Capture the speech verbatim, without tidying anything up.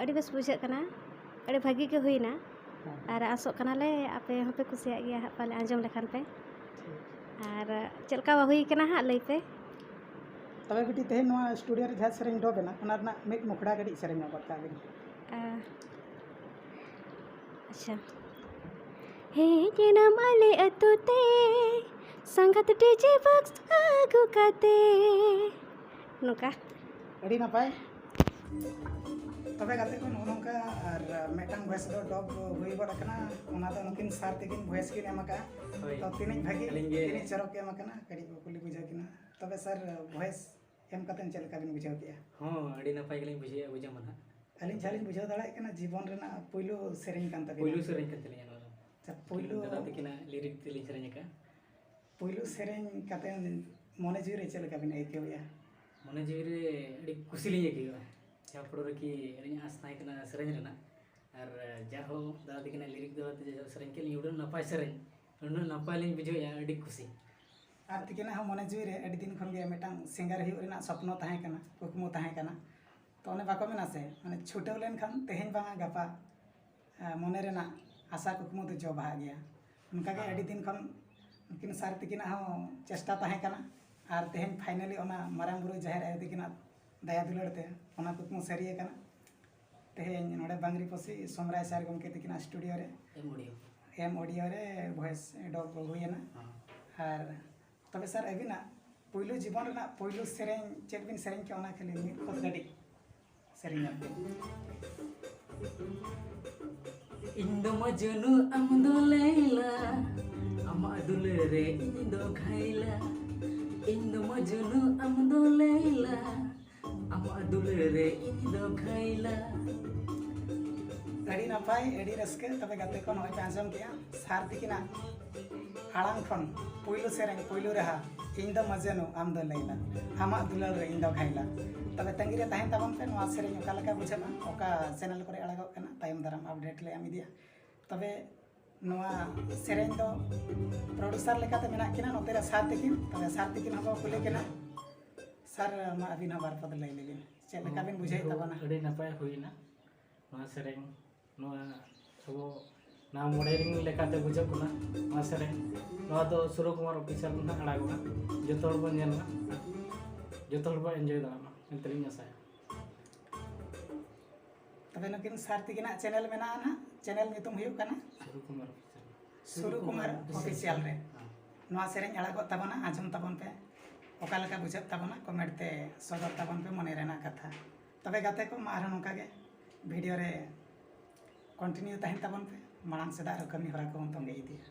ᱟᱹᱰᱤ ᱵᱮᱥ ᱵᱩᱡᱷᱟᱹᱜ ᱠᱟᱱᱟ, ᱟᱹᱰᱤ ᱵᱷᱟᱹᱜᱤ ᱜᱮ ᱦᱩᱭᱱᱟ᱾ ᱦᱮᱸ᱾ ᱟᱨ ᱟᱥᱚᱜ ᱠᱟᱱᱟᱞᱮ ᱟᱯᱮ ᱦᱚᱸᱯᱮ ᱠᱩᱥᱤᱭᱟᱜ ᱜᱮᱭᱟ ᱦᱟᱸᱜ ᱯᱟᱞᱮ ᱟᱸᱡᱚᱢ ᱞᱮᱠᱷᱟᱱ ᱯᱮ᱾ ᱴᱷᱤᱠ᱾ ᱟᱨ ᱪᱮᱫ ᱞᱮᱠᱟ ᱦᱩᱭ ᱠᱟᱱᱟ ᱦᱟᱸᱜ ᱞᱟᱹᱭ ᱯᱮ᱾ ᱛᱚᱵᱮ ᱵᱤᱴᱤ, ᱛᱮᱦᱮᱧ ᱱᱚᱣᱟ ᱥᱴᱩᱰᱤᱭᱳ ᱨᱮ ᱡᱟᱦᱟᱸ ᱥᱮᱨᱮᱧ ᱰᱚᱵ ᱮᱱᱟ, ᱚᱱᱟ ᱨᱮᱱᱟᱜ ᱢᱤᱫ ᱢᱩᱠᱷᱲᱟ ᱠᱟᱹᱴᱤᱡ ᱥᱮᱨᱮᱧ ᱧᱚᱜ ᱜᱚᱫ ᱠᱟᱜ ᱵᱤᱱ᱾ ᱟ, ᱟᱪᱪᱷᱟ᱾ ᱦᱮᱡ ᱮᱱᱟᱢ ᱟᱞᱮ ᱟᱹᱛᱩ ᱛᱮ, ᱥᱟᱸᱜᱟᱛ ᱰᱤᱡᱮ ᱵᱚᱠᱥ ᱟᱹᱜᱩ ᱠᱟᱛᱮ᱾ ᱱᱚᱝᱠᱟ᱾ ᱟᱹᱰᱤ ᱱᱟᱯᱟᱭ᱾ ᱛᱚᱵᱮ ᱜᱟᱛᱮ ᱠᱚ, ᱱᱚᱜᱼᱚ ᱱᱚᱝᱠᱟ ᱟᱨ ᱢᱤᱫᱴᱟᱝ ᱵᱷᱚᱭᱮᱥ ᱫᱚ ᱰᱚᱵ ᱦᱩᱭ ᱜᱚᱫ ᱟᱠᱟᱱᱟ, ᱚᱱᱟ ᱫᱚ ᱱᱩᱠᱤᱱ ᱥᱟᱨ ᱛᱮᱠᱤᱱ ᱵᱷᱚᱭᱮᱥ ᱠᱤᱱ ᱮᱢ ᱟᱠᱟᱫᱼᱟ᱾ ᱦᱳᱭ᱾ ᱛᱚ ᱛᱤᱱᱟᱹᱜ ᱵᱷᱟᱹᱜᱤ, ᱟᱹᱞᱤᱧ ᱜᱮ᱾ ᱛᱤᱱᱟᱹᱜ ᱪᱚᱨᱚᱠ ᱠᱤᱱ ᱮᱢ ᱟᱠᱟᱱᱟ, ᱠᱟᱹᱴᱤᱡ ᱵᱚ ᱠᱩᱞᱤ ᱵᱩᱡᱷᱟᱹᱣ ᱠᱤᱱᱟ᱾ ᱛᱚᱵᱮ ᱥᱟᱨ, ᱵᱷᱚᱭᱮᱥ ᱮᱢ ᱠᱟᱛᱮ ᱪᱮᱫ ᱞᱮᱠᱟ ᱵᱤᱱ ᱵᱩᱡᱷᱟᱹᱣ ᱠᱮᱫᱼᱟ? ᱦᱚᱸ, ᱟᱹᱰᱤ ᱱᱟᱯᱟᱭ ᱜᱮᱞᱤᱧ ᱵᱩᱡᱷᱟᱹᱣᱮᱫᱼᱟ, ᱵᱩᱡᱷᱟᱹᱣ ᱢᱟ ᱱᱟᱦᱟᱜ᱾ ᱟᱹᱞᱤᱧ ᱡᱟᱦᱟᱸ ᱞᱤᱧ ᱵᱩᱡᱷᱟᱹᱣ ᱫᱟᱲᱮᱭᱟᱜ ᱠᱟᱱᱟ, ᱡᱤᱵᱚᱱ ᱨᱮᱱᱟᱜ ᱯᱩᱭᱞᱩ ᱥᱮᱨᱮᱧ ᱠᱟᱱ ᱛᱟᱵᱤᱱᱟ᱾ ᱯᱩᱭᱞᱩ ᱥᱮᱨᱮᱧ ᱠᱟᱱ ᱛᱟᱹᱞᱤᱧᱟ ᱱᱚᱣᱟ ᱫᱚ᱾ ᱟᱪᱪᱷᱟ, ᱯᱩᱭᱞᱩ ᱫᱟᱫᱟ ᱛᱟᱹᱠᱤᱱᱟᱜ ᱞᱤᱨᱤᱠ ᱛᱮᱞᱤᱧ ᱥᱮᱨᱮᱧ ᱟᱠᱟᱫᱼᱟ᱾ ᱯᱩᱭᱞᱩ ᱥᱮᱨᱮᱧ ᱠᱟᱛᱮ ᱢᱚᱱᱮ ᱡᱤᱣᱤ ᱨᱮ ᱪᱮᱫ ᱞᱮᱠᱟ ᱵᱤᱱ ᱟᱹᱭᱠᱟᱹᱣᱮᱫᱼᱟ? ᱢᱚᱱᱮ ᱡᱤᱣᱤ ᱨᱮ ᱟᱹᱰᱤ ᱠᱩᱥᱤ ᱞᱤᱧ ᱟᱹᱭᱠᱟᱹᱣᱮᱫᱼᱟ᱾ ᱡᱟᱦᱟᱸ ᱯᱷᱳᱲᱳ ᱨᱮᱠᱤ ᱟᱹᱞᱤᱧᱟᱜ ᱟᱸᱥ ᱛᱟᱦᱮᱸ ᱠᱟᱱᱟ ᱥᱮᱨᱮᱧ ᱨᱮᱱᱟᱜ, ᱟᱨ ᱡᱟᱦᱳ ᱫᱟᱫᱟ ᱛᱟᱹᱠᱤᱱᱟᱜ ᱞᱤᱨᱤᱠ ᱫᱚ ᱟᱛᱮ ᱡᱟᱦᱳ ᱥᱮᱨᱮᱧ ᱠᱮᱫ ᱞᱤᱧ, ᱩᱰᱟᱹᱝ ᱱᱟᱯᱟᱭ ᱥᱮᱨᱮᱧ, ᱩᱱᱟᱹᱜ ᱱᱟᱯᱟᱭ ᱞᱤᱧ ᱵᱩᱡᱷᱟᱹᱣᱮᱫᱼᱟ, ᱟᱹᱰᱤ ᱠᱩᱥᱤ᱾ ᱟᱨ ᱛᱤᱠᱤᱱᱟᱜ ᱦᱚᱸ ᱢᱚᱱᱮ ᱡᱤᱣᱤ ᱨᱮ ᱟᱹᱰᱤ ᱫᱤᱱ ᱠᱷᱚᱱ ᱜᱮ ᱢᱤᱫᱴᱟᱝ ᱥᱤᱝᱜᱟᱨ ᱦᱩᱭᱩᱜ ᱨᱮᱱᱟᱜ ᱥᱚᱯᱱᱚ ᱛᱟᱦᱮᱸ ᱠᱟᱱᱟ, ᱠᱩᱠᱢᱩ ᱛᱟᱦᱮᱸ ᱠᱟᱱᱟ᱾ ᱛᱚ ᱚᱱᱮ ᱵᱟᱠᱚ ᱢᱮᱱᱟ ᱥᱮ, ᱢᱟᱱᱮ ᱪᱷᱩᱴᱟᱹᱣ ᱞᱮᱱᱠᱷᱟᱱ ᱛᱮᱦᱮᱧ ᱵᱟᱝᱟ ᱜᱟᱯᱟ, ᱟᱸ, ᱢᱚᱱᱮ ᱨᱮᱱᱟᱜ ᱟᱥᱟ ᱠᱩᱠᱢᱩ ᱫᱚ ᱡᱚ ᱵᱟᱦᱟᱜ ᱜᱮᱭᱟ᱾ ᱚᱱᱠᱟᱜᱮ ᱟᱹᱰᱤ ᱫᱤᱱ ᱠᱷᱚᱱ ᱩᱱᱠᱤᱱ ᱥᱟᱨ ᱛᱤᱠᱤᱱᱟᱜ ᱦᱚᱸ ᱪᱮᱥᱴᱟ ᱛᱟᱦᱮᱸ ᱠᱟᱱᱟ᱾ ᱟᱨ ᱛᱮᱦᱮᱧ finally ᱚᱱᱟ ᱢᱟᱨᱟᱝ ᱵᱩᱨᱩ ᱡᱟᱦᱮᱨ ᱟᱭᱳ ᱛᱤᱠᱤᱱᱟᱜ ᱫᱟᱭᱟ ᱫᱩᱞᱟᱹᱲ ᱛᱮ ᱚᱱᱟ ᱠᱩᱠᱢᱩ ᱥᱟᱹᱨᱤ ᱟᱠᱟᱱᱟ᱾ ᱛᱮᱦᱮᱧ ᱱᱚᱰᱮ ᱵᱟᱝᱨᱤ ᱯᱚᱥᱤ ᱥᱚᱢᱨᱟᱭ ᱥᱟᱨ ᱜᱚᱢᱠᱮ ᱛᱤᱠᱤᱱᱟᱜ ᱥᱴᱩᱰᱤᱭᱳ ᱨᱮ, ᱮᱢ ᱚᱰᱤᱭᱳ᱾ ᱮᱢ ᱚᱰᱤᱭᱳ ᱨᱮ ᱵᱷᱚᱭᱮᱥ ᱰᱚᱵ ᱦᱩᱭᱮᱱᱟ᱾ ᱦᱚᱸ᱾ ᱟᱨ ᱛᱚᱵᱮ ᱥᱟᱨ, ᱟᱹᱵᱤᱱᱟᱜ ᱯᱩᱭᱞᱩ ᱡᱤᱵᱚᱱ ᱨᱮᱱᱟᱜ ᱯᱩᱭᱞᱩ ᱥᱮᱨᱮᱧ ᱪᱮᱫ ᱵᱤᱱ ᱥᱮᱨᱮᱧ ᱠᱮᱫᱼᱟ, ᱚᱱᱟ ᱠᱷᱟᱹᱞᱤ ᱢᱤᱫ ᱠᱚᱛ ᱠᱟᱹᱴᱤᱡ ᱥᱮᱨᱮᱧ ᱧᱚᱜ ᱵᱤᱱ᱾ ᱤᱧ ᱫᱚ ᱢᱚᱡᱱᱩ, ᱟᱢ ᱫᱚ ᱞᱟᱭᱞᱟ, ᱟᱢᱟᱜ ᱫᱩᱞᱟᱹᱲ ᱨᱮ ᱤᱧ ᱫᱚ ᱜᱷᱟᱭᱞᱟ᱾ ᱤᱧ ᱫᱚ ᱢᱚᱡᱱᱩ, ᱟᱢ ᱫᱚ ᱞᱟᱭᱞᱟ, ᱟᱢᱟᱜ ᱫᱩᱞᱟᱹᱲ ᱨᱮ ᱤᱧ ᱫᱚ ᱜᱷᱟᱭᱞᱟ᱾ ᱟᱹᱰᱤ ᱱᱟᱯᱟᱭ, ᱟᱹᱰᱤ ᱨᱟᱹᱥᱠᱟᱹ᱾ ᱛᱚᱵᱮ ᱜᱟᱛᱮ ᱠᱚ, ᱱᱚᱜᱼᱚᱭ ᱯᱮ ᱟᱸᱡᱚᱢ ᱠᱮᱜᱼᱟ ᱥᱟᱨ ᱛᱤᱠᱤᱱᱟᱜ ᱟᱲᱟᱝ ᱠᱷᱚᱱ ᱯᱩᱭᱞᱩ ᱥᱮᱨᱮᱧ, ᱯᱩᱭᱞᱩ ᱨᱟᱦᱟ, ᱤᱧ ᱫᱚ ᱢᱚᱡᱱᱩ, ᱟᱢ ᱫᱚ ᱞᱟᱭᱞᱟ, ᱟᱢᱟᱜ ᱫᱩᱞᱟᱹᱲ ᱨᱮ ᱤᱧ ᱫᱚ ᱜᱷᱟᱭᱞᱟ᱾ ᱛᱚᱵᱮ ᱛᱟᱺᱜᱤ ᱨᱮ ᱛᱟᱦᱮᱱ ᱛᱟᱵᱚᱱ ᱯᱮ, ᱱᱚᱣᱟ ᱥᱮᱨᱮᱧ ᱚᱠᱟ ᱞᱮᱠᱟ ᱵᱩᱡᱷᱟᱹᱜᱼᱟ, ᱚᱠᱟ ᱪᱮᱱᱮᱞ ᱠᱚᱨᱮ ᱟᱲᱟᱜᱚᱜ ᱠᱟᱱᱟ, ᱛᱟᱭᱚᱢ ᱫᱟᱨᱟᱢ ᱟᱯᱰᱮᱴ ᱞᱮ ᱮᱢ ᱤᱫᱤᱭᱟ᱾ ᱛᱚᱵᱮ ᱱᱚᱣᱟ ᱥᱮᱨᱮᱧ ᱫᱚ ᱯᱨᱚᱰᱩᱥᱟᱨ ᱞᱮᱠᱟᱛᱮ ᱢᱮᱱᱟᱜ ᱠᱤᱱᱟ ᱱᱚᱛᱮ ᱨᱮ ᱥᱟᱨ ᱛᱤᱠᱤᱱ᱾ ᱛᱚᱵᱮ ᱥᱟᱨ ᱛᱤᱠᱤᱱ ᱦᱚᱸᱠᱚ ᱠᱩᱞᱤ ᱠᱤᱱᱟ᱾ ᱥᱟᱨ, ᱢᱟ ᱟᱹᱵᱤᱱ ᱦᱚᱸ ᱵᱟᱨ ᱯᱚᱫ ᱞᱟᱹᱭ ᱞᱮᱵᱤᱱ, ᱪᱮᱫ ᱞᱮᱠᱟ ᱵᱤᱱ ᱵᱩᱡᱷᱟᱹᱣᱮᱫ ᱛᱟᱵᱚᱱᱟ? ᱟᱹᱰᱤ ᱱᱟᱯᱟᱭ ᱦᱩᱭᱱᱟ᱾ ᱱᱚᱣᱟ ᱥᱮᱨᱮᱧ, ᱱᱚᱣᱟ ᱟᱵᱚ ᱱᱟᱣᱟ ᱢᱚᱰᱮᱞᱤᱝ ᱞᱮᱠᱟᱛᱮ ᱵᱩᱡᱷᱟᱹᱜ ᱠᱟᱱᱟ ᱱᱚᱣᱟ ᱥᱮᱨᱮᱧ᱾ ᱱᱚᱣᱟ ᱫᱚ ᱥᱩᱨᱩ ᱠᱩᱢᱟᱨ ᱚᱯᱷᱤᱥᱤᱭᱟᱞ ᱠᱷᱚᱱᱟᱜ ᱟᱲᱟᱜᱚᱜᱼᱟ᱾ ᱡᱚᱛᱚ ᱦᱚᱲ ᱵᱚᱱ ᱧᱮᱞ ᱢᱟ, ᱡᱚᱛᱚ ᱦᱚᱲ ᱵᱚᱱ ᱮᱱᱡᱚᱭ ᱫᱟᱲᱮᱭᱟᱜ ᱢᱟ ᱢᱮᱱᱛᱮᱞᱤᱧ ᱟᱥᱟᱭᱟ᱾ ᱛᱚᱵᱮ ᱱᱩᱠᱤᱱ ᱥᱟᱨ ᱛᱤᱠᱤᱱᱟᱜ ᱪᱮᱱᱮᱞ ᱢᱮᱱᱟᱜᱼᱟ ᱱᱟᱦᱟᱜ᱾ ᱪᱮᱱᱮᱞ ᱧᱩᱛᱩᱢ ᱦᱩᱭᱩᱜ ᱠᱟᱱᱟ ᱥᱩᱨᱩ ᱠᱩᱢᱟᱨ ᱚᱯᱷᱤᱥᱤᱭᱟᱞ᱾ ᱥᱩᱨᱩ ᱠᱩᱢᱟᱨ ᱚᱯᱷᱤᱥᱤᱭᱟᱞ ᱨᱮ ᱱᱚᱣᱟ ᱥᱮᱨᱮᱧ ᱟᱲᱟᱜᱚᱜ ᱛᱟᱵᱚᱱᱟ, ᱟᱸᱡᱚᱢ ᱛᱟᱵᱚᱱ ᱯᱮ᱾ ᱚᱠᱟ ᱞᱮᱠᱟ ᱵᱩᱡᱷᱟᱹᱜ ᱛᱟᱵᱚᱱᱟ, ᱠᱚᱢᱮᱱᱴ ᱛᱮ ᱥᱚᱫᱚᱨ ᱛᱟᱵᱚᱱ ᱯᱮ ᱢᱚᱱᱮ ᱨᱮᱱᱟᱜ ᱠᱟᱛᱷᱟ᱾ ᱛᱚᱵᱮ ᱜᱟᱛᱮ ᱠᱚ, ᱢᱟ ᱟᱨᱦᱚᱸ ᱱᱚᱝᱠᱟ ᱜᱮ ᱵᱷᱤᱰᱤᱭᱳ ᱨᱮ ᱠᱚᱱᱴᱤᱱᱤᱭᱩ ᱛᱟᱦᱮᱱ ᱛᱟᱵᱚᱱ ᱯᱮ, ᱢᱟᱲᱟᱝ ᱥᱮᱫ ᱟᱨᱦᱚᱸ ᱠᱟᱹᱢᱤ ᱦᱚᱨᱟ ᱠᱚᱵᱚᱱ ᱛᱚᱸᱜᱮ ᱤᱫᱤᱭᱟ᱾